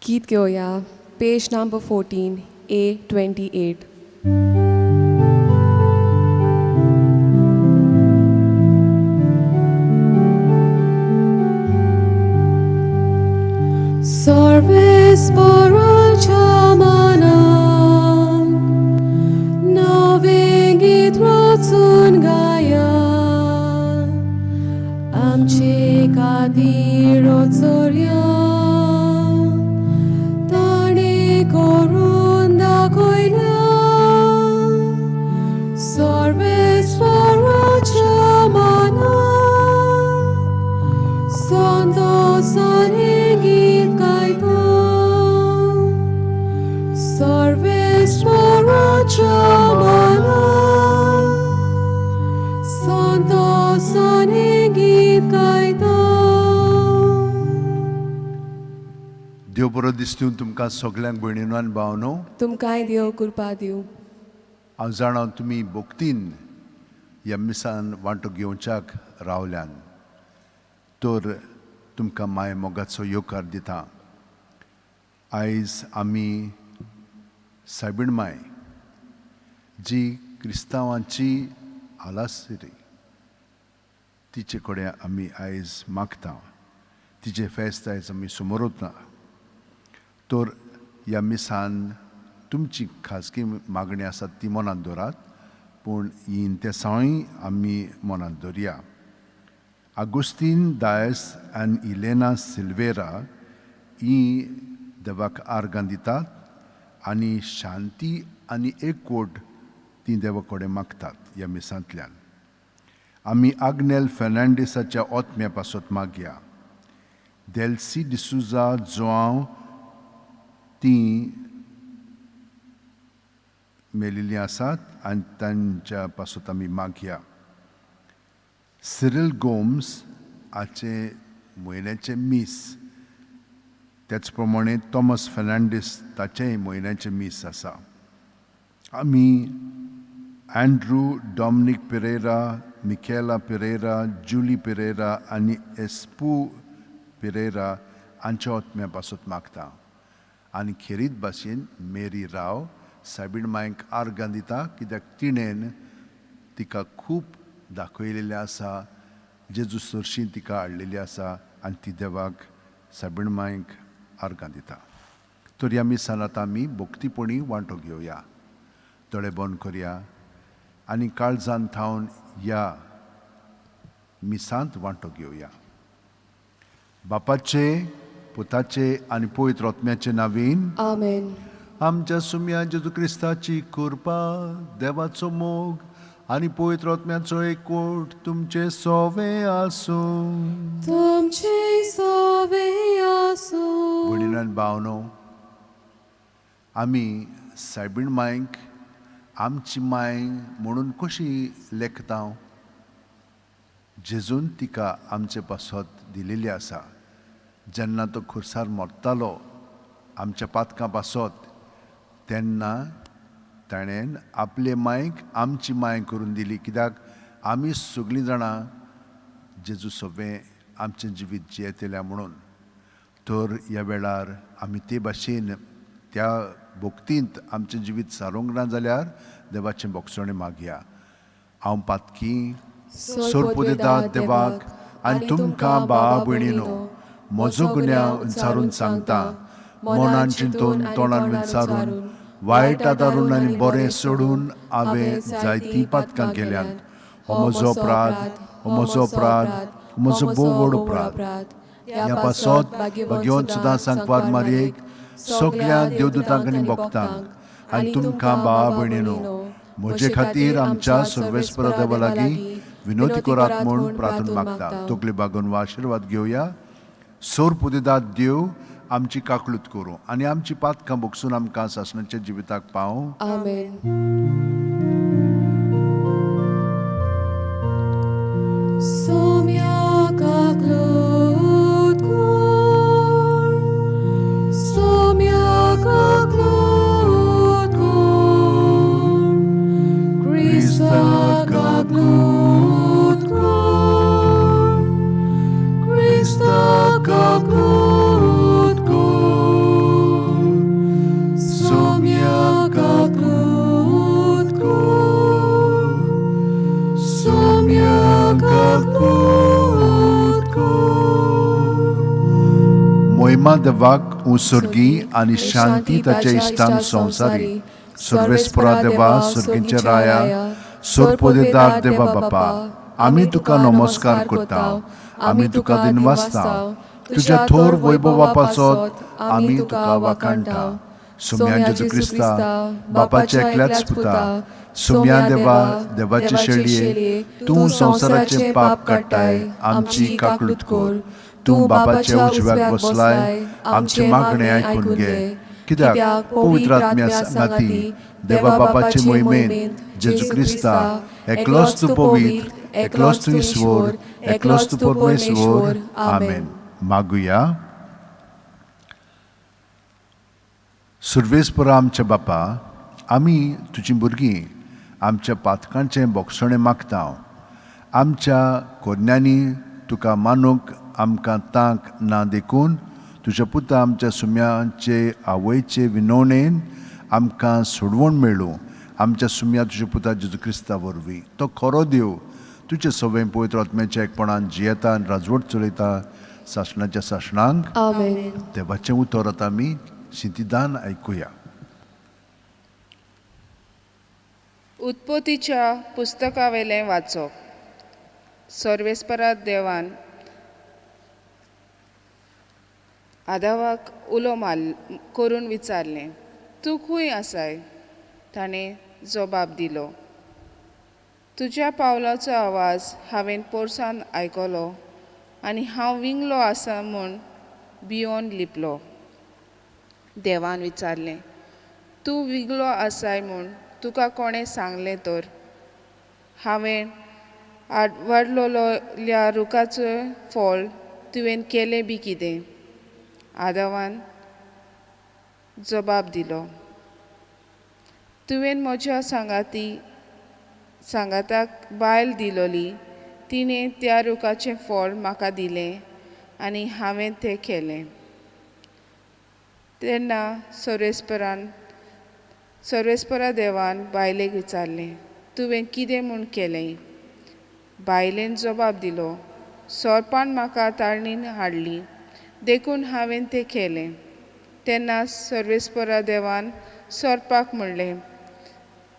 गीत घेवया पेज number 14 A28. सर्वेस्पराच्या मनाक नवें गीत रचून गाया आमचे खातीर चोरया ताणें करून दाखयल्या सर्वेस्पराच्या मनाक संतोषान हें गीत गायता सर्वेस्पराच्या मनाक संतोषान हें गीत गायता. देव बरो दिसतून तुमकां सगल्यांक भयणीनो आनी भावनो. तुमकांय देव कृपा दिवं. हांव जाणा तुमी भक्तीन ह्या मिसान वांटो घेवच्याक रावल्यान तर तुमकां माय मोगाचो येवकार दिता. आयज आमी सायबीण माय जी क्रिस्तांवांची आलासरी तिचे कडेन आमी आयज मागता, तिचें फेस्त आयज आमी समोर वता. तर ह्या मिसान तुमची खाजगी मागणी आसात ती मनांत दवरात, पूण ही इंतेसांवूय आमी मनांत दवरया. आगुस्तीन डायस आनी इलेना सिल्वेरा ही देवाक आर्गां दितात आनी शांती आनी एकवट ती देवा कडेन मागतात. ह्या मिसांतल्यान आमी आग्नेल फेर्नांडीसाच्या ओतम्या पासत मागया. डेल्सी डिसुजा जुआंव ती मेलिल्लीं आसात आनी तांच्या पासत आमी मागया. सिरील गोम्स हाचे म्हयन्याचें मीस, तेच प्रमाणे थॉमस फेर्नांडीस ताचेंय म्हयन्याचें मीस आसा. आमी अँड्रू डॉमनीक पिरेरा, मिकेला पिरेरा, जुली पिरेरा आनी एस्पू पिरेरा हांच्या ओतम्या पासत मागता. आनी खेरीत भाशेन मेरी राव सायबीण मायक आर्गां दिता, कित्याक तिणेन तिका खूब दाखयलेलें आसा, जेजू सरशी तिका हाडलेली आसा आनी ती देवाक सायबीण मायक आर्गां दिता. तर ह्या मिसान आतां आमी भक्तीपणी वांटो घेवया, दोळे बंद करया आनी काळजान थावन ह्या मिसांत वांटो घेवया. बापाचे, पुताचे आनी पवित्र आत्म्याचे नावीन. आमेन. आमच्या सुम्या जेजू क्रिस्ताची कृपा, देवाचो मोग आनी पवित्र आत्म्याचो एकवट तुमचे सोवे आसूं. तुमचे सोवे आसूं. भयणीनो आनी भावनो, आमी सायबीण मायक आमची माय म्हणून कशी लेखता? जेजून तिका आमचे पासत दिलेली आसा. जेन्ना तो खुर्सार मरतालो आमच्या पातकां पासत तेन्ना ताणें आपले मायक आमची माय करून दिली, कित्याक आमी सगळीं जाणां जेजू सगळें आमचें जिवीत जियेतल्या म्हणून. तर ह्या वेळार आमी ते भाशेन त्या भक्तींत आमचें जिवीत सारूंक ना जाल्यार देवाचें भोगसणें मागया. हांव पातकी सोरपुदेदाद देवाक आनी तुमकां भावा भयणीनो म्हजो गुन्यांव विचारून सांगता. मनान चिंतून, तोंडान विचारून, वायट आदारून आनी बरें सोडून हांवें जायतीं पातकां केल्यांत. हो म्हजो अपराध, हो म्हजो अपराध, हो म्हजो भोव व्हड अपराध. ह्या पासत भाग्यवंत सुद्दां सांगपार मारयेक, सगळ्या देवदूतांक आनी भक्तांक आनी तुमकां भावा भयणीनो म्हजे खातीर आमच्या सर्वेस्पर देवा लागीं विनवती करात म्हूण प्रार्थना मागता. तकली बागोवन वा आशिर्वाद घेवया. सोर पुदेदाद देव आमची काकलूत करूं आनी आमची पातकां भोगसून आमकां सासणाच्या जिविताक पावूं. आमेन. सोम्या काकलूत कोर, सोम्या काकलूत कोर, क्रिस्ता काकलूत कोर, क्रिस्ता काकलूत कोर. मोहिमा देवाक उसर्गी आनी शांती ताच्या इश्टांक संवसारी. सर्वेस्परा देवा, सर्गींच्या राया, सरपोदेदार देवा बापा, आमी तुका नमस्कार करता, आमी तुका दिनवासता. तुज्या थोर वैभवा पासत आमी तुका वाखाणटा. सुम्या जेजू क्रिस्ता, बापाच्या एकल्याच पुता, सुम्या देवा, देवाचे शेळये, तूं संवसाराचें पाप काडटाय, आमची काकळूत कर. तूं बापाच्या उजव्याक बसलाय, आमचें मागणें आयकून घे. कित्याक पवित्र आत्म्या सांगाती देवा बापाचे मोहिमेन जेजू क्रिस्ता, एकलोच तूं पवित्र, एकलोच तूं ईश्वर, एकलोच तूं परमेश्वर. आमेन. मागुया. सुर्वेस्परा आमच्या बापा, आमी तुजी भुरगीं आमच्या पातकांचें बोगसणें मागता. आमच्या कोरण्यांनी तुका मानूंक आमकां तांक ना, देखून तुज्या पुता आमच्या सुम्याचे आवयचे विनवणेन आमकां सोडवण मेळूं. आमच्या सुम्या तुज्या पुता जेजू क्रिस्ता वरवीं. तो खरो देव, तुजे सवय पवित्र आत्म्याच्या एकपणान जियेता आनी राजवट चलयता सासणाच्या सासणांक. आमेन. देवाचें उतर आतां आमी शिंतिदान आयकुया. उत्पत्तीच्या पुस्तकावेलें वाचप. सर्वेस्परा देवान आदावाक उलो मार करून विचारलें, तूं खंय आसाय? ताणें जबाब दिलो, तुज्या पावलाचो आवाज हांवें पोरसान आयकलो आनी हांव विंगलो आसा म्हूण भियोन लिपलो. देवान विचारलें, तूं विगलो आसाय म्हूण तुका कोणें सांगलें तर? हांवें आडवाडलोल्या रुखाचें फळ तुवें केलें बी कितें? आदावान जबाब दिलो, तुवें म्हज्या सांगाताक बायल दिलोली, तिणें त्या रुखाचें फळ म्हाका दिलें आनी हांवें तें केलें. तेन्ना सर्वेस्परा देवान बायलेक विचारलें, तुवें कितें म्हूण केलें? बायलेन जबाब दिलो, सोरपान म्हाका ताळणीन हाडली, देखून हांवें तें केलें. तेन्ना सर्वेस्परा देवान सोरपाक म्हणलें,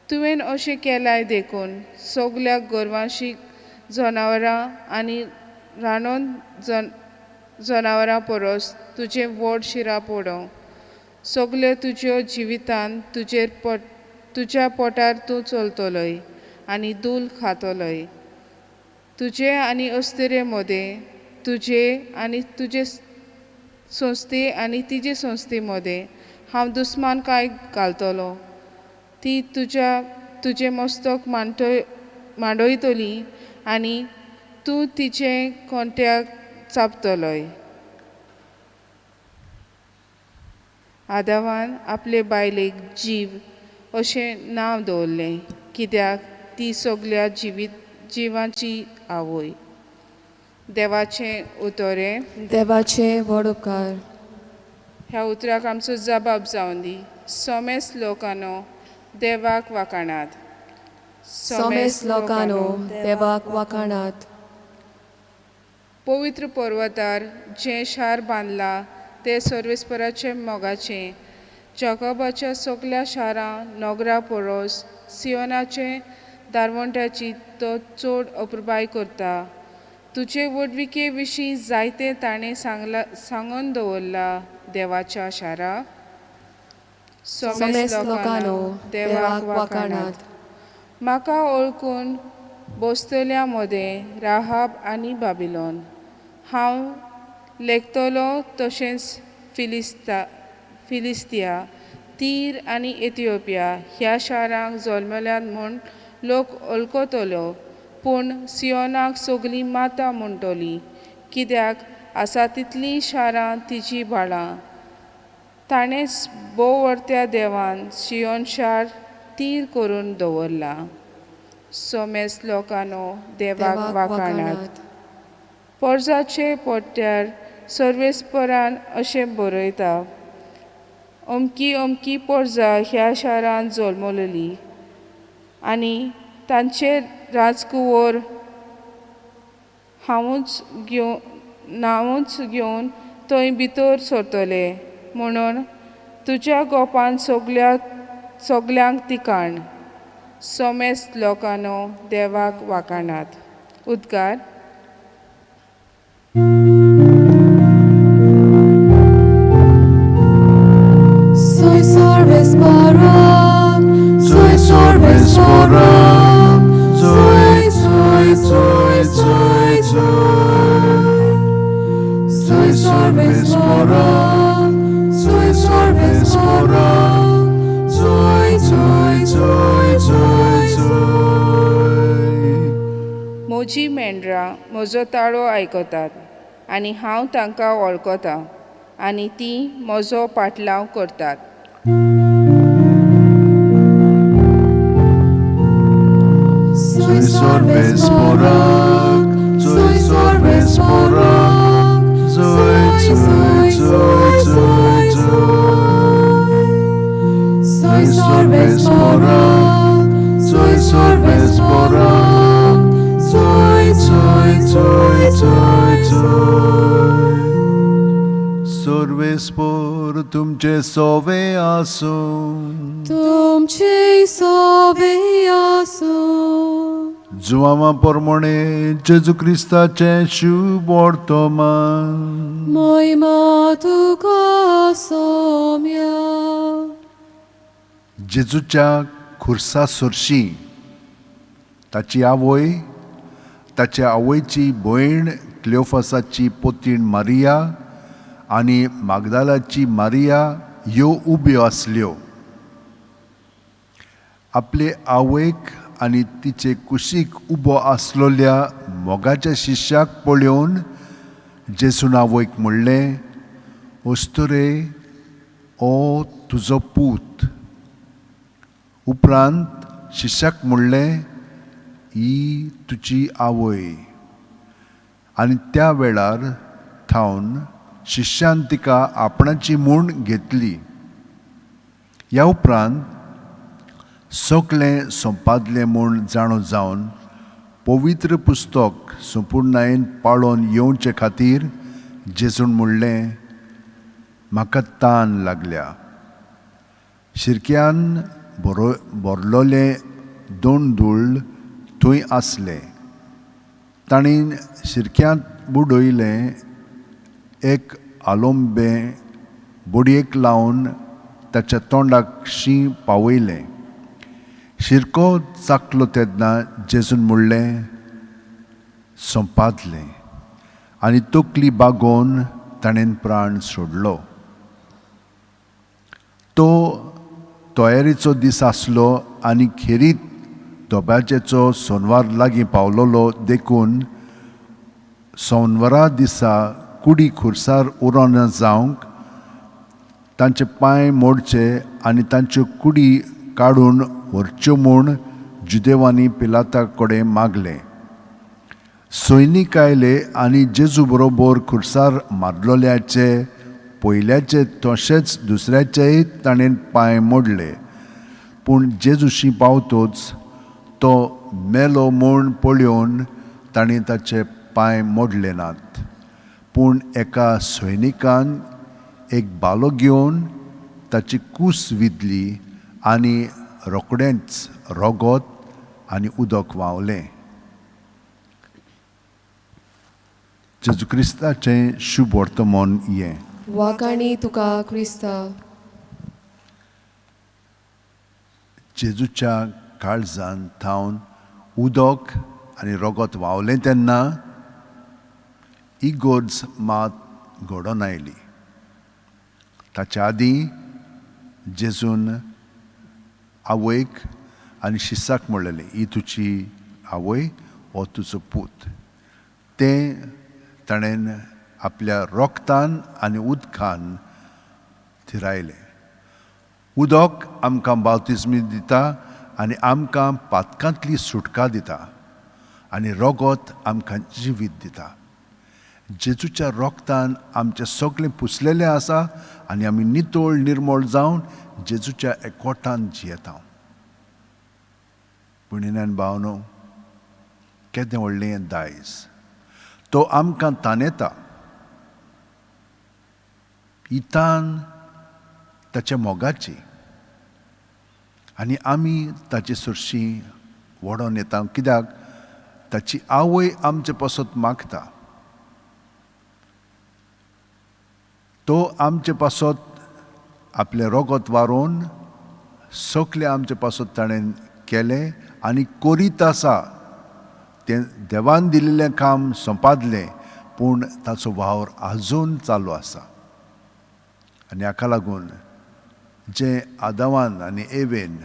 तुवें अशें केलाय देखून सगल्या गोरवांशी जनावरां आनी रानोन जनावरां परस तुजें व्हड शिरा पडोवं. सगळे तुज्यो जिवितान तुजेर तुज्या पोटार तूं चलतलोय आनी धूल खातलोय. तुजे आनी अस्तुरे मदें, तुजे आनी तुजे संस्थे आनी तिजे संस्थे मदें हांव दुस्मान काय घालतलो. ती तुजें मस्तक मांडयतली आनी तूं तिचें कोंट्याक चापतलोय. आदावान आपले बायलेक जीव अशें नांव दवरलें, कित्याक ती सगल्या जिवांची आवय. देवाचें उतरें. देवाचें व्हड उपकार. ह्या उतराक आमचो जबाब जावन दी. सोमेस लोकांनो देवाक वाखाणात. सोमेस लोकांनो देवाक वाखाणात. पवित्र पर्वतार जें शार बांदलां तें सर्वेस्पराचे मोगाचें. जाकोबाच्या सगल्या शारां नगरा परस सियोनाचे दारवंट्याची तो चड अपुरबाय करता. तुजे व्हडविके विशीं जायतें ताणें सांगून दवरलां देवाच्या शारा. सोमेस लोकांनो देवाक वाखाणात. म्हाका वळखून बसतल्या मदें राहाब आनी बाबिलोन हांव लेखतलो, तशेंच फिलिस्तिया, तीर आनी एथिओपिया ह्या शारांक जल्मल्यात म्हूण लोक वळखतलो. पूण सियोनाक सगळीं माता म्हणटली, कित्याक आसा तितलीं शारां तिजी बाळां. ताणेंच भोववर्त्या देवान सियोन शार तीर करून दवरलां. सोमेस लोकांनो देवाक वाखाणात. पोरसाचे पोट्यार सर्वेस्परान अशें बरयता, अमकी अमकी पोरसां ह्या शारांत जल्मलेली आनी तांचे राजकुंवर हांवूच घेवन नांवूच घेवन थंय भितर सरतले म्हणून तुज्या गोपान सगल्या सगल्यांक तिकाण सोमेस्त लोकांनो देवाक वाखाणात उद्गार. Soy sorbes barak, soy sorbes barak, soy soy soy soy soy. Soy sorbes barak, soy sorbes barak, soy soy soy soy soy. म्हजी मेंढरां म्हजो ताळो आयकतात आनी हांव तांकां वळखतां आनी तीं म्हजो पाटलाव करतात. Soy sorbes barak, soy sorbes barak, soy soy soy soy soy. Soy sorbes barak, soy sorbes barak, soy soy soy soy soy. सर्वेस्पोर तुमचे सोवे आसूं. तुमचे सोवे आसूं. जुवामा पोरमोणे जेजू क्रिस्ताचें शुभ वर्तमान. मोहिमा तुका सोम्या. जेजूच्या खुर्सा सरशी ताची आवय, ताच्या आवयची भयण क्लियोफासाची पोतीण मारिया आनी मागदालाची मारिया ह्यो उब्यो आसल्यो. आपले आवयक आनी तिचे कुशीक उबो आसलोल्या मोगाच्या शिश्याक पळोवन जेजून आवयक म्हणलें, अस्तुरे, ओ तुजो पूत. उपरांत शिश्याक म्हणलें, ही तुजी आवय. आनी त्या वेळार थावन शिश्यान तिका आपणाची म्हूण घेतली. ह्या उपरांत सगळें संपादलें म्हूण जाणो जावन पवित्र पुस्तक संपुर्णायेन पाळोन येवचे खातीर जेजून म्हणलें, म्हाका तान लागल्या. शिरक्यान बरो भरलोलें दोन धूळ थंय आसलें. तांणी शिरक्यांत बुडयलें एक आलोंबें बोडयेक लावन ताच्या तोंडाक शीं पावयलें. शिरको चाकलो तेन्ना जेजून म्हणलें, संपादलें. आनी तकली बागोवन ताणें प्राण सोडलो. तो तयारीचो दीस आसलो आनी खेरीत दोब्याचेचो सोनवार लागीं पावलोलो, देखून सोनवारा दिसा कुडी खुर्सार उरोना जावंक तांचे पांय मोडचे आनी तांच्यो कुडी काडून व्हरच्यो म्हूण जुदेवांनी पिलाता कडेन मागलें. सैनीक आयले आनी जेजू बरोबर खुर्सार मारलोल्याचे पयल्याचे तशेंच दुसऱ्याचेय ताणें पांय मोडले. पूण जेजूशी पावतोच तो मेलो म्हूण पळोवन ताणें ताचे पांय मोडले नात. पूण एका सैनिकान एक भालो घेवन ताची कूस विदली आनी रोखडेंच रगत आनी उदक व्हांवलें. जेजू क्रिस्ताचें शुभ वर्तमान हें. वाखाणी तुका क्रिस्ता. जेजूच्या काळजान थावन उदक आनी रगत व्हांवलें तेन्ना इगोर्ज मात घडोवन आयली. ताच्या आदीं जेजून आवयक आनी शिसाक म्हणलेलें, ही तुजी आवय, हो तुजो पूत. तें ताणें आपल्या रोगतान आनी उदकान थिरायलें. उदक आमकां बावतिज्मी दिता आनी आमकां पातकांतली सुटका दिता आनी रगत आमकां जिवीत दिता. जेजूच्या रोगतान आमचें सगळें पुसलेलें आसा आनी आमी नितळ निर्मळ जावन जेजूच्या एकवटान जियेता. भयणीन भावनो, केदें व्हडलें दायज! तो आमकां तानेता. ही तान ताच्या मोगाची आनी आमी ताचे सरशी वडोन येता, कित्याक ताची आवय आमचे पासत मागता. तो आमचे पासत आपलें रोगत वारोवन सगलें आमचे पासत ताणें केलें आनी करीत आसा. तें देवान दिल्लें काम सोंपादलें, पूण ताचो वावर आजून चालू आसा. आनी हाका लागून जें आदावान आनी एवेन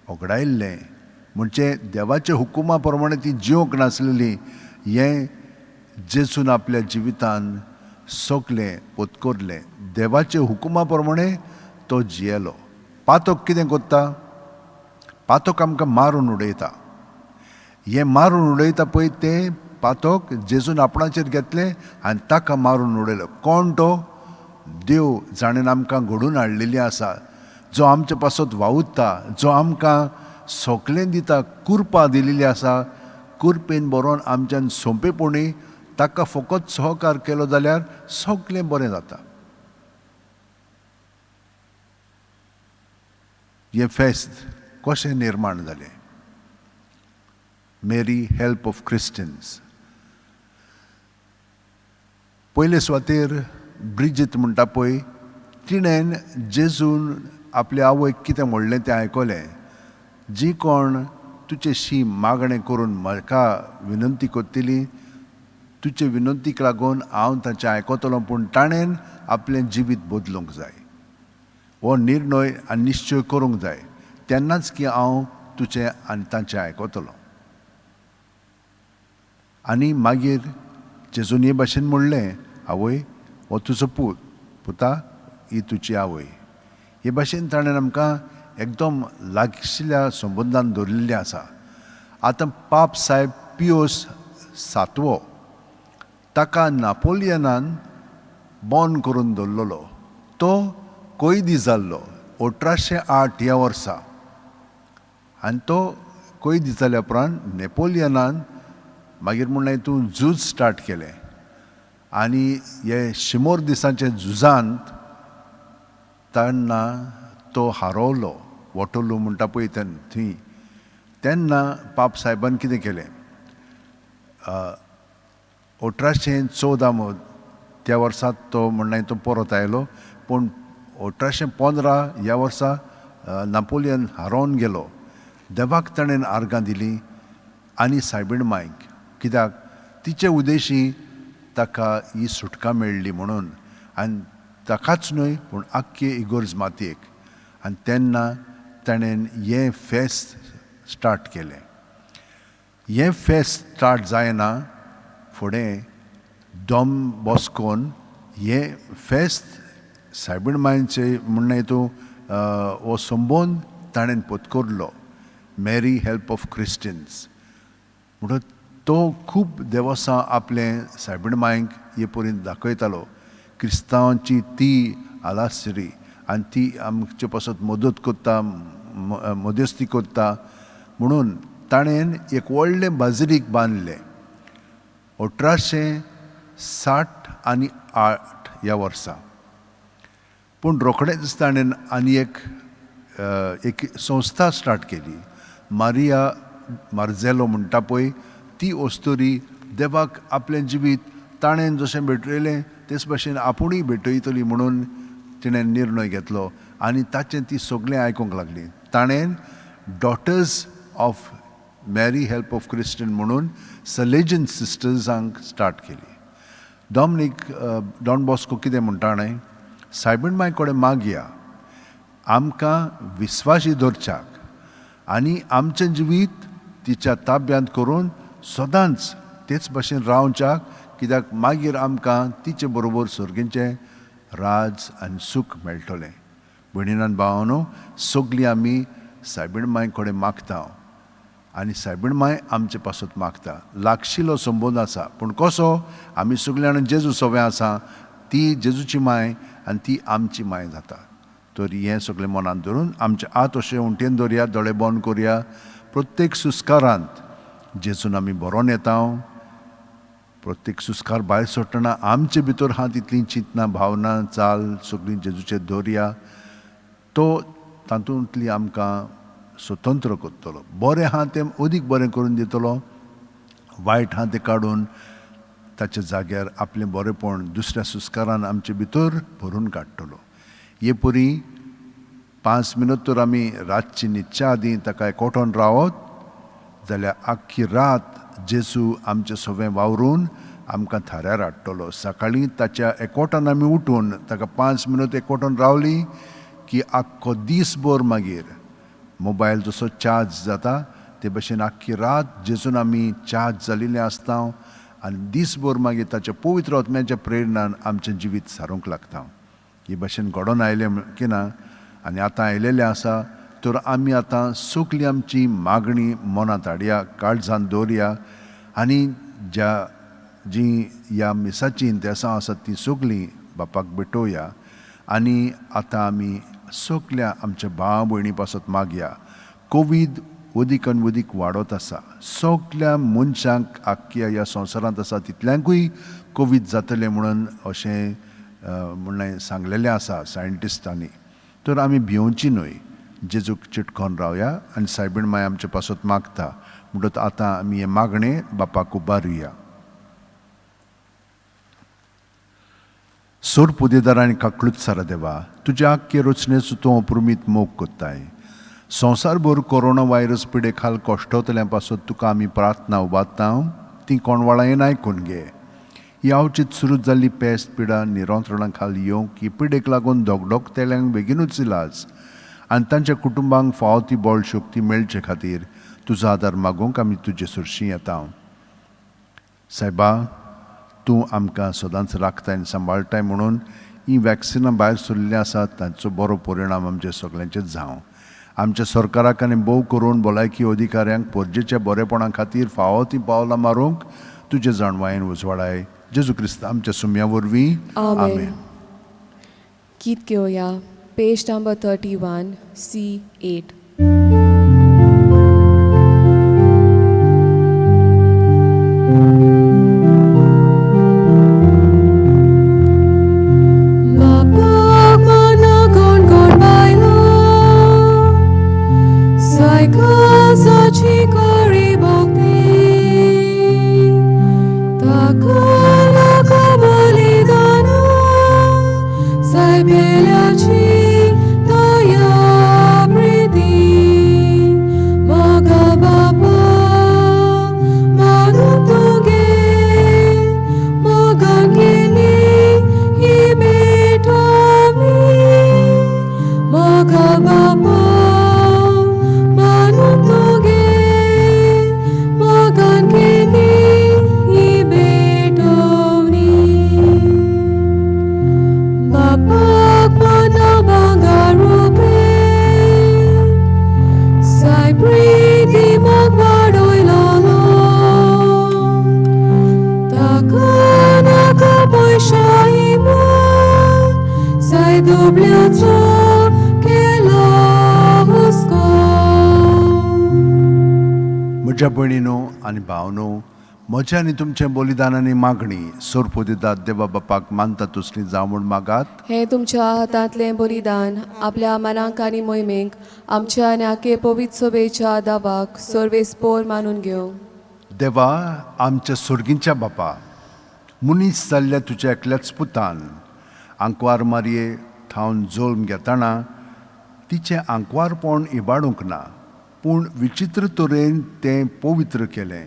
ओगडायल्लें, म्हणजे देवाच्या हुकुमा प्रमाणे ती जिवंक नासलेली, हें जेजून आपल्या जिवितान सगलें पोतकोरलें. देवाच्या हुकुमा प्रमाणे तो जियेलो. पातक कितें करता? पातक आमकां मारून उडयता. हें मारून उडयता पळय तें पातक जेजून आपणाचेर घेतलें आनी ताका मारून उडयलो. कोण तो? देव, जाणें आमकां घडून हाडलेली आसा, जो आमचे पासत वावुरता, जो आमकां सगलें दिता, कुरपा दिलेली आसा. कुरपेन बरोवन आमच्यान सोंपेपणी ताका फकत सहकार केलो जाल्यार सगलें बरें जाता. हें फेस्त कशें निर्माण जालें? Mary help of Christians. पयले सुवातेर ब्रिजीत म्हणटा पळय, तिणें जेजून आपले आवयक कितें म्हणलें तें आयकलें. जी कोण तुजेशी मागणें करून म्हाका विनंती करतली, तुजे विनंतीक लागून हांव ताचें आयकतलो, पूण ताणें आपलें जिवीत बदलूंक जाय, हो निर्णय आनी निश्चय करूंक जाय, तेन्नाच की हांव तुजें आनी तांचें आयकतलो. आनी मागीर जेजून हे भाशेन म्हणलें, आवय हो तुजो पूत, पुता ही तुजी आवय. हे भाशेन ताणें आमकां एकदम लागशिल्ल्या संबंदान दवरिल्लें आसा. आतां पाप साहेब पियोस सातवो, ताका नापोलियनान बंद करून दवरलेलो. तो कैदी जाल्लो 1808 ह्या वर्सा. आनी तो कैदी जाल्या उपरांत नेपोलियनान मागीर म्हणलें तूं झूज स्टार्ट केलें. आनी हे 100 दिसांच्या झुजांत तेन्ना तो हारवलो, वॉटरलू म्हणटा पळय थंय. तेन्ना पाप साहेबान कितें केलें, 1814 त्या वर्सा तो म्हणलें तो परत आयलो, पूण 1815 ह्या वर्सा नापोलियन हारोवन गेलो. देवाक ताणें आर्गां दिलीं आनी सायबीण मायक, कित्याक तिचे उदेशी ताका ही सुटका मेळ्ळी म्हणून, आनी ताकाच न्हय पूण आख्खे इगोर्ज मातयेक. आनी तेन्ना ताणें हें फेस्त स्टार्ट केलें. हें फेस्त स्टार्ट जायना फुडें डॉम बॉस्कोन हें फेस्त सायबीण मांयचे म्हणणें तूं हो संबंद ताणें पोतकोरलो, मॅरी हेल्प ऑफ क्रिस्टियन्स. म्हणून तो खूब देवसां आपलें सायबीण मांयक हे परीन दाखयतालो. क्रिस्तांवांची ती आलासरी आनी ती आमचे पासत मदत करता, मध्यस्ती करता म्हणून ताणें एक व्हडलें बाजरीक बांदलें 1860 आनी 8 ह्या वर्सा. पूण रोखडेंच ताणें आनी एक एक संस्था स्टार्ट केली, मारिया मार्जेलो म्हणटा पळय, ती अस्तुरी देवाक आपलें जिवीत ताणें जशें भेटयलें तेच भाशेन आपुणूय भेटयतली म्हणून तिणें निर्णय घेतलो आनी ताचें ती सगळें आयकूंक लागली. ताणें daughters of Mary help of Christian म्हणून सलेजन सिस्टर्सांक स्टार्ट केली. डॉमनीक डॉन बॉस्को कितें म्हणटा न्हय, सायबीण माय कडेन मागया आमकां विस्वाशी दवरच्याक आनी आमचें जिवीत तिच्या ताब्यांत करून सदांच तेच भाशेन रावच्याक, कित्याक मागीर आमकां तिचे बरोबर सर्गीचें राज आनी सूख मेळटलें. भयणीन भावानो, सगळीं आमी सायबीण माय कडेन मागता आनी सायबीण माय आमचे पासत मागता. लागशिलो संबंद आसा, पूण कसो? आमी सगळीं जाणां जेजू सवें आसा, ती जेजूची माय आनी ती आमची माय जाता. तर हें सगळें मनांत धरून आमचे हात अशें उंटेन दवरया, दोळे बंद करया. प्रत्येक सुस्कारांत जेजून आमी बरोवन येता. प्रत्येक सुस्कार भायर सोडटना आमचे भितर आहा तितलीं चिंतनां, भावना, चाल सगळीं जेजूचेर दवरया. तो तातूंतली आमकां स्वतंत्र करतलो. बरें आहा तें अदीक बरें करून दितलो, वायट आहा तें काडून ताच्या जाग्यार आपलें बरेंपण दुसऱ्या सुस्कारान आमचे भितर भरून काडटलो. हे परी 5 मिनट तर आमी रातची न्हिदच्या आदीं ताका एकवटोन रावत जाल्यार आख्खी रात जेजू आमचें सगळें वावरून आमकां थाऱ्यार हाडटलो. सकाळीं ताच्या एकवटान आमी उठून ताका 5 मिनट एकवटोन रावली की आख्खो दीसभर मागीर मोबायल जसो चार्ज जाता ते भशेन आख्खी रात जेजून आमी चार्ज जाल्ले आसता आनी दीसभर मागीर ताच्या पवित्र आत्म्याच्या प्रेरणान आमचें जिवीत सारूंक लागता. हे भशेन घडोवन आयलें की ना आनी आतां आयलेलें आसा तर आमी आतां सगळी आमची मागणी मनांत हाडया, काळजांत दवरया आनी ज्या जीं ह्या मिसाचीं इंतेसां आसात तीं सगळीं बापाक भेटोवया. आनी आतां आमी सगल्या आमच्या भाव भयणी पासत मागया. कोवीड अदीक आनी अदीक वाडत आसा. सगल्या मनशांक आख्ख्या ह्या संवसारांत आसा तितल्यांकूय कोवीड जातलें म्हणून अशें म्हणलें सांगलेलें आसा सायंटिस्टांनी. तर आमी भिवची न्हय, जेजूक चिटकोन रावया आनी सायबीण माय आमचे पासत मागता. म्हणटकच आतां आमी हें मागणें बापाक उबारुया. सोर पुदेदार आनी काकळूत सारा देवा, तुज्या आख्खे रचनेचो तूं अपुर्मीत मोग कोत्ताय. संवसारभर कोरोना व्हायरस पिडे खाल कश्टवतल्या पासत तुका आमी प्रार्थना उबारता, ती कोणवाळायेन आयकून घे. ही आवचीत सुरू जाल्ली पेस्त पिडा निरंत्रणा खाल येवंक ही पिडेक लागून धगधगतेल्यांक बेगीनूच इलाज आनी तांच्या कुटुंबांक फावो ती बळ शक्ती मेळचे खातीर तुजो आदार मागूंक आमी तुजे सरशीं येता. सायबा, तूं आमकां सदांच राखताय आनी सांबाळटाय म्हणून हीं वॅक्सिनां भायर सरिल्लीं आसात तांचो बरो परिणाम आमच्या सगल्यांचेर जावं. आमच्या सरकाराक आनी भोव करून भलायकी अधिकाऱ्यांक पोरजेच्या बरेपणा खातीर फावो तीं पावलां मारूंक तुजे जाणवायेन उजवाडाय. जेजू क्रिस्त आमच्या सुम्या वरवीं, आमेन. गीत घेवया पेज नंबर 31 C8. म्हज्या भयणीनो आनी भावनो, म्हज्या आनी तुमचें बलिदान आनी मागणी सोरपोदिदात देवा बापाक मानता तसली जावं म्हूण मागात. हें तुमच्या हातांतलें बलिदान आपल्या मनांक आनी मोहिमेक आमच्या आनी आखे पवित्र सभेच्या दावाक सर्वेस्पोर मानून घेवं. देवा आमच्या सोर्गींच्या बापा, मनीस जाल्ल्या तुज्या एकल्याच पुतान आंकवार मारये थावन जल्म घेतना तिचें आंकवारपण इबाडूंक ना, पूण विचित्र तरेन तें पवित्र केलें.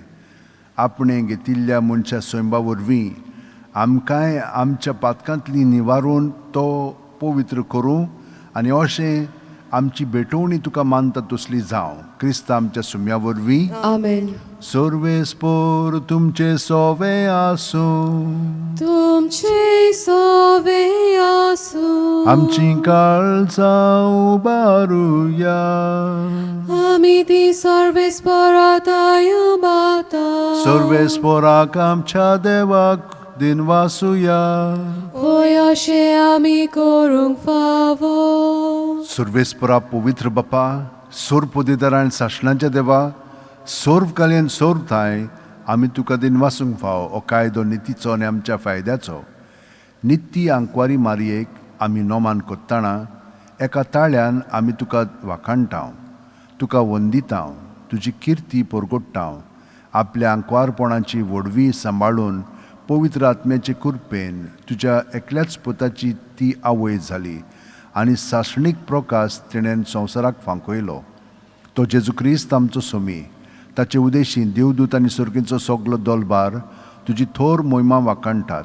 आपणें घेतिल्ल्या मनशा सैंबा वरवीं आमकांय आमच्या पातकांतली निवारून तो पवित्र करूं आनी अशें आमची भेटवणी तुका मानता तसली जावं. क्रिस्त आमच्या सुम्या वरवीं, आमेन. सर्वेस्पोर तुमचे सोवे आसूं. तुमचे सोवे आसूं. आमची काळजां उबारुया. आमी ती सर्वेस्पोराताय उबारता. सर्वेस्पोराक आमच्या देवाक दिनवासुया. होय अशें आमी करूंक फावो. सर्वेस्पोरा पवित्र बापा, सोर पुदेदार आनी सासणाच्या देवा, सोर्व कालयन सोर थांय आमी तुका दिनवासूंक फाव हो कायदो नितीचो आनी आमच्या फायद्याचो. नित्ती आंकवारी मारियेक आमी नोमान कोत्ताणा एका ताळ्यान आमी तुका वाखाणतांव, तुका वंदितांव, तुजी किर्ती परगटतांव. आपल्या आंकवारपणाची व्हडवी सांबाळून पवित्र आत्म्याचे कुरपेन तुज्या एकल्याच पुताची ती आवय जाली आनी सासणीक प्रकाश तिणें संवसाराक फांकयलो. तो जेजू क्रिस्त आमचो सोमी. ताचे उदेशी देवदूत आनी सर्गींचो सगलो दोलबार तुजी थोर मोहिमा वाखाणटात.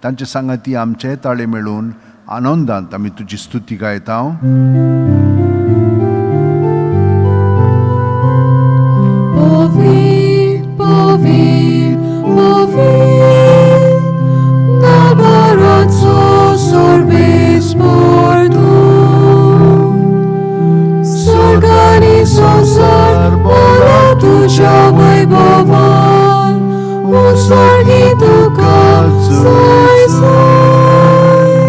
तांचे सांगाती आमचे ताळे मेळून आनंदांत आमी तुजी स्तुती गायता. Povit, povit, povit, Nabaratso sorbis mortum. Sorgani sonsar bola tuja vaibovan, Un sorgi tuka sai sai.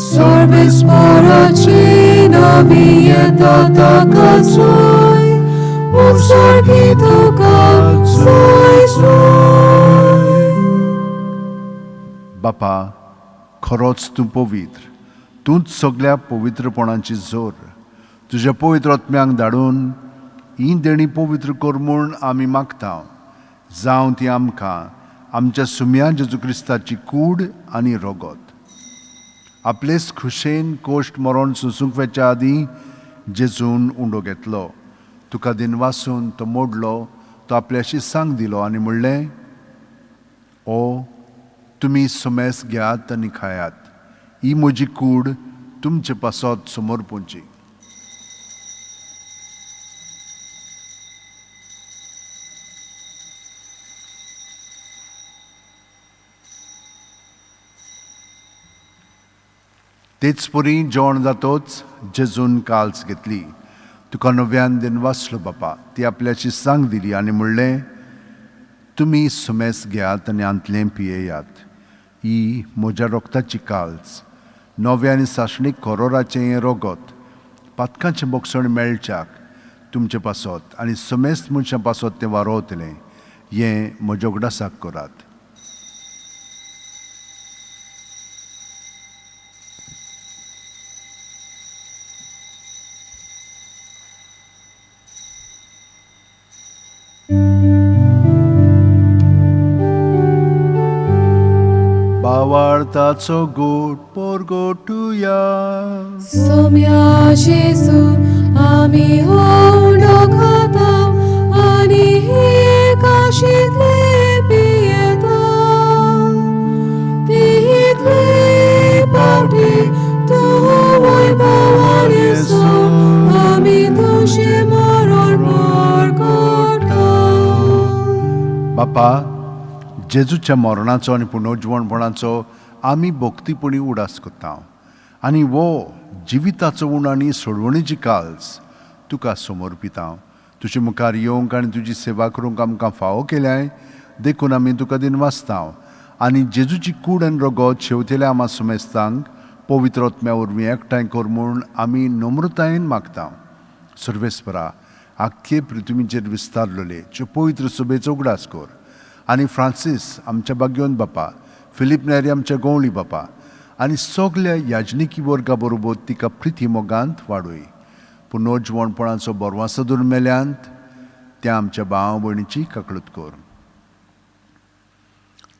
Sorbis moracina vieta takasai, Un sorgi tuka sai sai. बापा, खरोच तूं पवित्र, तूंच सगल्या पवित्रपणाची जोर. तुज्या पवित्र आत्म्यांक धाडून ही देणी पवित्र कर म्हूण आमी मागता. जावं ती आमकां आमच्या सुम्या जेजू क्रिस्ताची कूड आनी रगत. आपलेच खुशेन कोश्ट मरण सोंसूंक वचच्या आदीं जेजून उंडो घेतलो, तुका दिनवासून तो मोडलो, तो आपल्याशी सांग दिलो आनी म्हणलें, ओ तुमी सुमेस घेयात आनी खायात, ही म्हजी कूड तुमचे पासत समर्पूंची. तेच परी जेवण जातोच जेजून काल्स घेतली, तुका नव्यान दिनवासलो बापा, ती आपल्याची सांग दिली आनी म्हणलें, तुमी सुमेस घेयात आनी आंतलें पियेयात, ही म्हज्या रोगताची काल्स, नव्या आनी सासणीक कोरोराचें हें रोगत, पातकांचें बोगसण मेळच्याक तुमचे पासत आनी समेस्त मनशां पासत तें वारोवतलें, हें म्हज्या उगडासाक करात. बावाळताचो गोड पोरगोटुया. सोम्या जेजू आमी हो उंडो खाता आनी हे काशींतले पियेता. तितले पावटी तूं वैभवान येसो आमी तुजें मरण परगटा. बापा, जेजूच्या मरणाचो आनी पुनर्जिवणपणाचो आमी भक्तीपणी उडास करता आनी वो जिविताचो उण आनी सोडवणीची काल्स तुका समर्पिता. तुजे मुखार येवंक आनी तुजी सेवा करूंक आमकां फावो केल्याय देखून आमी तुका दिनवासता आनी जेजूची कूड आनी रगत शेवतेल्या आमा सुमेस्तांक पवित्र आत्म्या वरवीं एकठांय कर म्हूण आमी नम्रतायेन मागता. सर्वेस्परा, आख्खे पृथ्वीचेर विस्तारलेले ज्यो पवित्र सभेचो उगडास कर आनी फ्रांसीस आमच्या बागयोन बापा, फिलीप नेरी आमच्या गवळी बापा आनी सगल्या याजनिकी वर्गा बरोबर तिका प्रिती मोगांत वाडय. पुनर्जिवणपणाचो बरवासो धरून मेल्यांत त्या आमच्या भाव भयणीची काकळूत कर.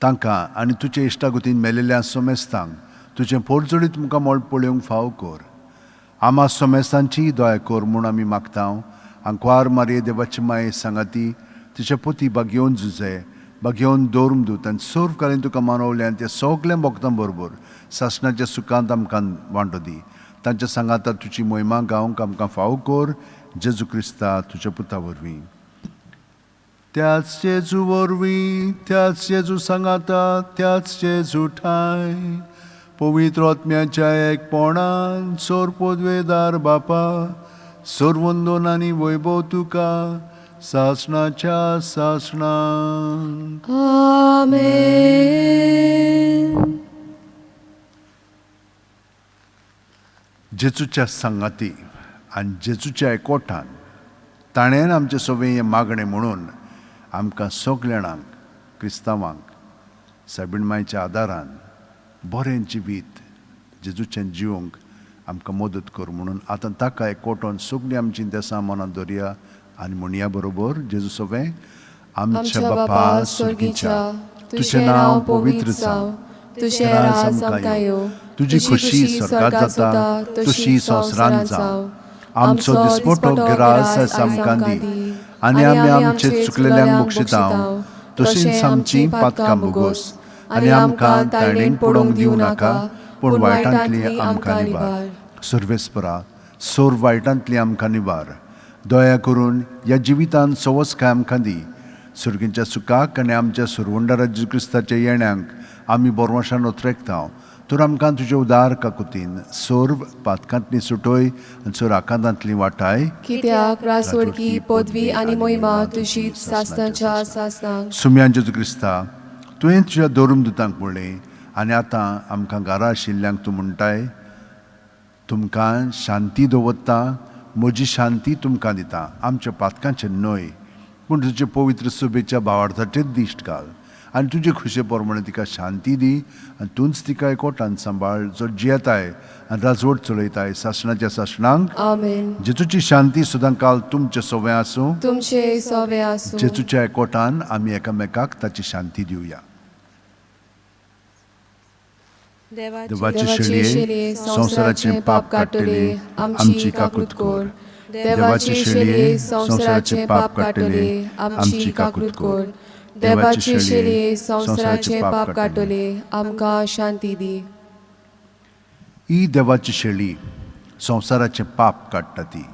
तांकां आनी तुजे इश्टागतीन मेलेल्या सोमेस्तांक तुजें पोरजडीत मुखार मळ पळोवंक फाव कर. आमा सोमेस्तांची दया कर म्हूण आमी मागता. आंकवार मारये देवाची माये सांगाती तिचे पोती बागेवन जुजे बागेवन दवरून आनी सर्व कालीन तुका मानवल्यान ते सगल्या भक्तां बरोबर सासणाच्या सुखांत आमकां वांटो दी. तांच्या सांगाता तुजी मोहिमा गावंक आमकां फाव कर, जेजू क्रिस्ता तुज्या पुता वरवीं. त्याच जेजू वरवीं, त्याच जेजू सांगाता, त्याच जेजू ठाय पवित्र आत्म्याच्या एकपणान सोर पदवेदार बापा, सोरवंदन आनी वैभव तुका सासणाच्या सासणान. आमेन. जेजूच्या सांगाती आनी जेजूच्या एकवटान ताणें आमचें सगळें हें मागणें म्हणून आमकां सगळ्यांक क्रिस्तांवांक सायबीण मायच्या आदारान बरें जिवीत जेजूचें जिवंक आमकां मदत कर म्हणून आतां ताका एकवटोन सगळीं आमचीं देसां मनांत दवरया आनी म्हणया बरोबर जेजू सवें. आमच्या बापा स्वर्गीच्या, तुजें नांव पवित्र जावं, तुजें राज आमकां येवं, तुजी खुशी स्वर्गात जाता तशी संवसारांत जावं. आमचो दिसपटो ग्रास आयज आमकां दी आनी आमी आमचे चुकलेल्यांक बक्षितांव तशींच आमचीं पातकां भोगोस आनी आमकां ताणें पडोवंक दिवं नाका पूण वायटांतली आमकां निवार. सर्वेस्परा, सोर वायटांतली आमकां निवार. दया करून ह्या जिवितांत सवसकाय आमकां दी. सुर्गींच्या सुखाक आनी आमच्या सुरवंडारा जेजू क्रिस्ताच्या येण्यांक आमी बोरवाशान ओत्रेकता. तर आमकां तुजे उदार काकुतीन सर्व पातकांतली सुटोय आनी सोर आकांतांतली वाटाय. कित्याक रासवडकी पदवी आनी मोहिमा तुजी सासणाच्या सासणाक. सुम्यान जेजू क्रिस्ता, तुवें तुज्या धर्म दुतांक म्हणलें आनी आतां आमकां घरा आशिल्ल्यांक तूं म्हणटाय, तुमकां शांती दवरता, म्हजी शांती तुमकां दिता. आमच्या पातकांचेर न्हय पूण तुजे पवित्र सुबेच्या भावार्थाचेर दिश्ट घाल आनी तुजे खुशे प्रमाणे तिका शांती दी आनी तूंच तिका एकवटान सांबाळ, जो जियेताय आनी राजवट चलयताय सासणाच्या सासणांक. आमेन. जेजूची शांती सदां काल तुमचे सवें आसूं. तुमचे सोवे आसूं. जेजूच्या एकवटान आमी एकामेकाक ताची शांती दिवया. देवाचे शेळये, संवसाराचें पाप काडटले, आमची काकूत कर. देवाचे शेळये, संवसाराचें पाप काडटले, आमची काकूत कर. देवाचे शेळये, संवसाराचें पाप काडटले, आमकां शांती दी. ही देवाची शेळी संवसाराचें पाप काडटा. ती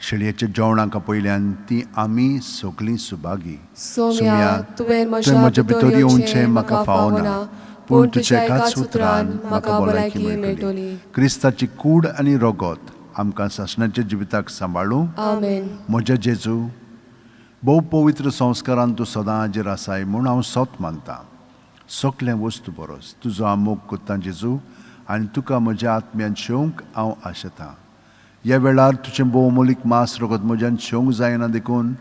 शेळयेच्या जेवणाक पयल्यान ती आमी सगळीं सुभागी. सोम्या, तुवें म्हज्या भितर येवचें म्हाका फावना, पूण तुज्या एकाच उतरान म्हाका भलायकी मेळटली. क्रिस्ताची कूड आनी रगत आमकां सासणाच्या जिविताक सांबाळूं. आमेन. म्हज्या जेजू, भोव पवित्र संस्कारान तूं सदां हाजीर आसाय म्हूण हांव सत मानतां. सगळें वस्तू बरोस तुजो हांव मोग कोत्तां जेजू आनी तुका म्हज्या आत्म्यान शेवंक हांव आशेतां. ह्या वेळार तुजें भोव मोलीक मांस रगत म्हज्यान शेवंक जायना देखून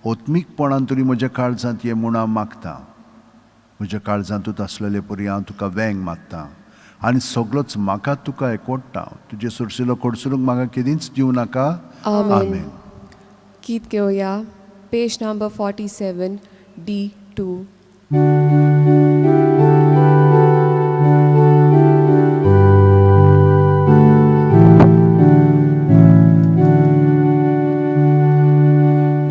ओत्मीकपणान तरी म्हज्या काळजांत ये म्हूण हांव मागतां. म्हज्या काळजांतूच आसलेले परी हांव तुका वेंग मारतां आनी सगळोच म्हाका तुका एकवडटा. तुजे सुरसुलो कडसरूंक म्हाका केदींच दिवं नाका. आमेन. गीत घेवया, पेज नंबर 47, D2.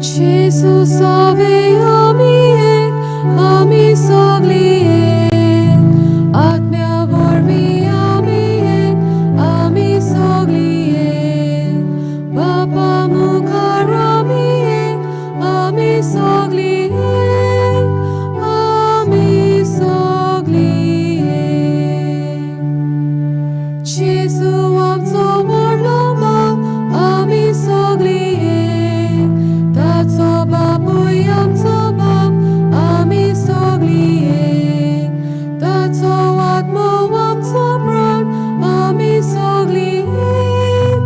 Gesù sove आमी एक, आमी सगळी एक. आत्म्या वरवीं आमी एक, आमी सगळी एक. बापा मुखार आमी एक, आमी सगळी एक, आमी सगळी एक. जेजू आमचो व्हडलो भाव, आमी सगळी एक. ताचो बापूय आमचो बाप, आमी सगळी एक. ताचो आत्मो आमचो प्राण, आमी सगळी एक,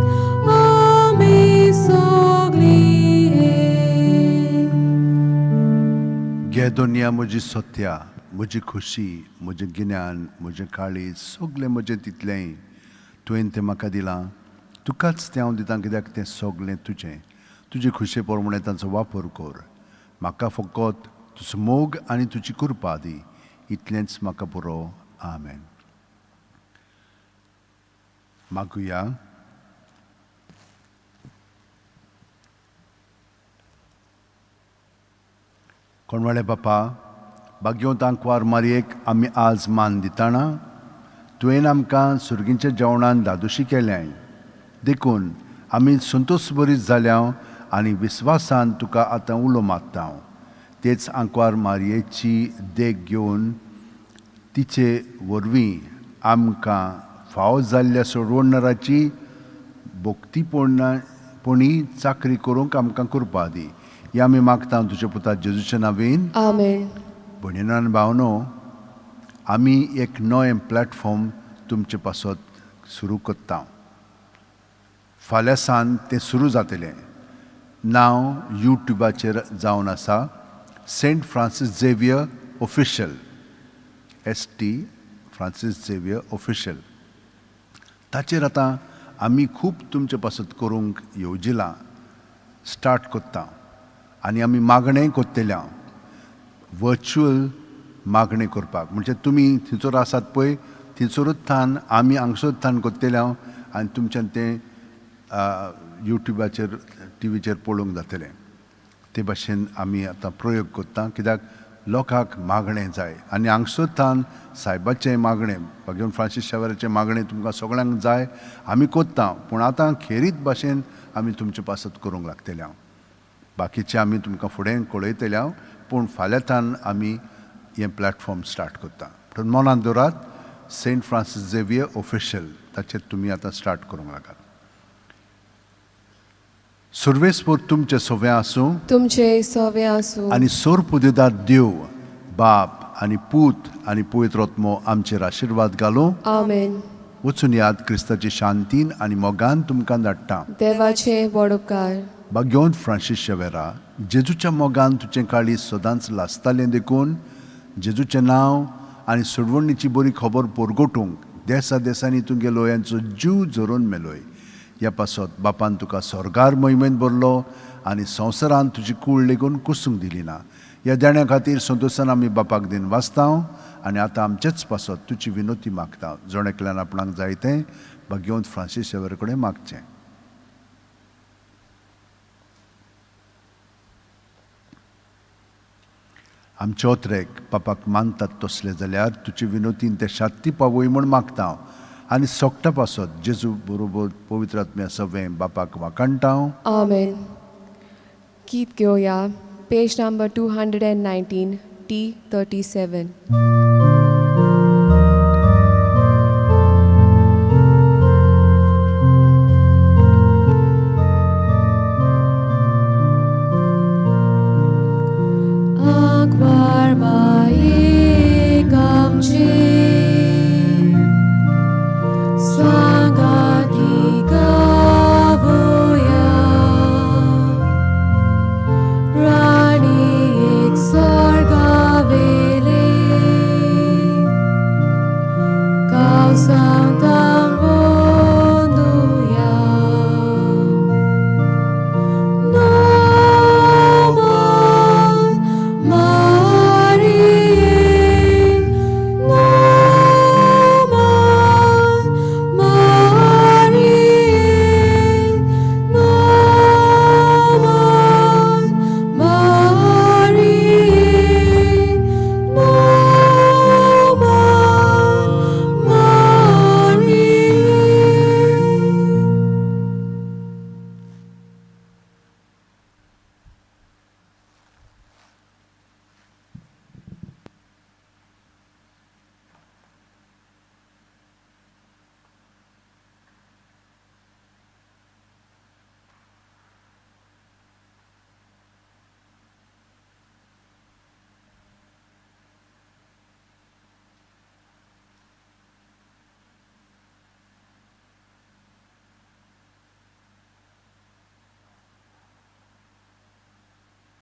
आमी सगळी एक. घे दुनिया म्हजी सत्या, म्हजी खुशी, म्हजें गिन्यान, म्हजें काळीज, सगळें म्हजें तितलेंय तुवें तें म्हाका दिलां. तुकाच तें हांव दितां कित्याक तें सगळें तुजें. तुजे खुशे प्रमाणे तांचो वापर कर. म्हाका फकत तुजो मोग आनी तुजी कृपा दी, इतलेंच म्हाका पुरो. आमेन. मागुया. कोणवाळे बापा, भाग्यवंत आंकवार मारयेक आमी आज मान दिताना तुवें आमकां सुर्गींच्या जेवणान धादोशी केल्याय, देखून आमी संतोश बरीत जाल्या आनी विस्वासान तुका आतां उलो मारता. तेच आंकवार मारयेची देख घेवन तिचे वरवीं आमकां फावो जाल्ल्या सोडवणदाराची भक्तीपणी चाकरी करूंक आमकां कृपा दी. हे आमी मागता तुज्या पुता जेजूच्या नांवेन. आमेन. भयणीनो आनी भावनो, आमी एक नवें प्लॅटफॉर्म तुमचे पासत सुरू करता. फाल्यां सान तें सुरू जातलें. नांव युट्युबाचेर जावन आसा Saint Francis Xavier official, S T Francis Xavier official. ताचेर आतां आमी खूब तुमचे पासत करूंक येवजिलां, स्टार्ट कोत्ता आनी आमी मागणें कोत्तेल्या, वर्च्युअल मागणें करपाक. म्हणजे तुमी थंयसर आसात पळय, थंयसरूच थावन आमी हांगसर थावन कोत्तेल्या आनी तुमच्यान तें युट्यूबाचेर टिवीचेर पळोवंक जातलें. ते भाशेन आमी आतां प्रयोग कोत्ता, कित्याक लोकांक मागणें जाय आनी हांगसर थावन सायबाचें मागणें, भाग्यवंत फ्रांसीस शावेराचें मागणें तुमकां सगळ्यांक जाय. आमी कोत्ता, पूण आतां खेरीत भाशेन आमी तुमचे पासत करूंक लागतले. हांव बाकीचें आमी तुमकां फुडें कळयतले हांव, पूण फाल्यां थावन आमी हें प्लॅटफॉर्म स्टार्ट करता. पूण मनांत दवरात, सेंट फ्रांसीस झेवियर ऑफिशियल, ताचेर तुमी आतां स्टार्ट करूंक लागात. सुर्वेस्पोर तुमचें सवें आसूं, तुमचे सवे आसूं, आनी सोरपुदेदार देव बाप आनी पूत आनी पवित्र आत्मो आमचेर आशिर्वाद घालूं. आमेन. वचून याद क्रिस्ताची शांतीन आनी मोगान तुमकां धाडटा. देवाचे व्हड उपकार. भाग्यवंत फ्रांसीस शेवेरा, जेजूच्या मोगान तुजें काळीज सदांच लासतालें, देखून जेजूचें नांव आनी सोडवणीची बरी खबर परगटूंक देसा देसांनी तूं गेलो, यांचो जीव झरोवन मेलोय. ह्या पासत बापान तुका स्वर्गार मोहिमेंत भरलो आनी संवसारांत तुजी कूळ लेगून कुसूंक दिली ना. ह्या देण्या खातीर संतोशान आमी बापाक दिन वाचता आनी आतां आमचेच पासत तुजी विनोती मागता. जण एकल्यान आपणाक जाय तें भाग्यवंत फ्रांसीस शेवेरा कडेन मागचें. आमचे ओत्रेक पापाक मानतात तसले जाल्यार तुजे विनोतीन ते शात्ती पावय म्हूण मागता हांव आनी सोगटा पासत जेजू बरोबर पवित्र आत्म्या सवें बापाक वाखाणटा हांव. आमेन. गीत घेवया, page number 219, T 37.